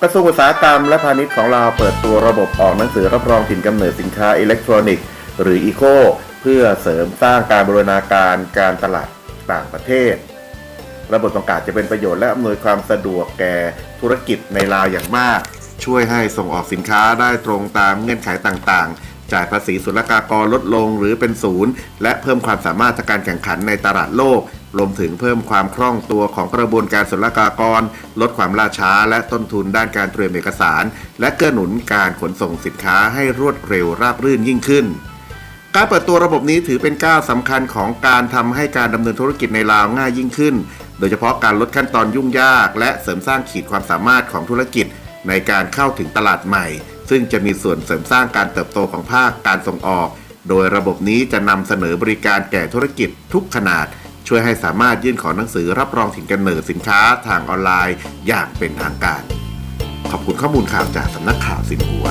ກະຊວງອຸດສາຫະກຳ ແລະ ພານິດຂອງລາວ ເປີດຕົວລະບົບອອກໜັງສືຮັບຮອງຖິ່ນກຳເນີດສິນຄ້າອີເລັກໂທຣນິກ ຫຼື ອີໂຄ ເພື່ອເສີມສ້າງການບູລະນາການການຕະຫຼາດຕ່າງປະເທດ. ລະບົບດັ່ງກ່າວຈະເປັນປະໂຫຍດ ແລະ ອຳນວຍຄວາມສະດວກແກ່ທຸລະກິດໃນລາວຢ່າງມາກ, ຊ່ວຍໃຫ້ສົ່ງອອກສິນຄ້າໄດ້ຕົງຕາມເງື່ອນໄຂຕ່າງໆ, ຈ່າຍພາສີສຸລະກາກອນລົດລົງ ຫຼື ເປັນສູນ ແລະ ເພີ່ມຄວາມສາມາດທາງການແຂ່ງຂັນໃນຕະຫຼາດໂລກ, ລວມເຖິງເພີ່ມຄວາມຄ່ອງຕົວຂອງກະບວນການສຸລະກາກອນ, ລົດຄວາມລ່າຊ້າ ແລະ ຕົ້ນທຶນດ້ານການຕຣຽມເອກະສານ ແລະ ເກື້ອໜູນການຂົນສົ່ງສິນຄ້າໃຫ້ລວດເລັວລາບລື່ນຍິ່ງຂຶ້ນ. ການເປີດຕົວລະບົບນີ້ຖືເປັນກ້າວສຳຄັນຂອງການທຳໃຫ້ການດຳເນີນທຸລະກິດໃນລາວງ່າຍຍິ່ງຂຶ້ນ, ໂດຍສະເພາະການລົດຂັ້ນຕອນຫຍຸ້ງຍາກ ແລະ ເສີມສ້າງຂີດຄວາມສາມາດຂອງທຸລະກິດໃນການເຂົ້າເຖິງຕະຫຼາດໃໝ່, ຊຶ່ງຈະມີສ່ວນເສີມສ້າງການເຕີບໂຕຂອງພາກການສົ່ງອອກ, ໂດຍລະບົບນີ້ຈະນຳສະເໜີບໍລິການແກ່ທຸລະກິດທຸກຂະໜາດ, ຊ່ວຍໃຫ້ສາມາດຍື່ນຂໍໜັງສືຮັບຮອງຖິ່ນກຳເນີດສິນຄ້າທາງອອນລາຍຢ່າງເປັນທາງການ. ຂອບຄຸນຂໍ້ມູນຂ່າວຈາກສຳນັກຂ່າວຊິນຫົວ.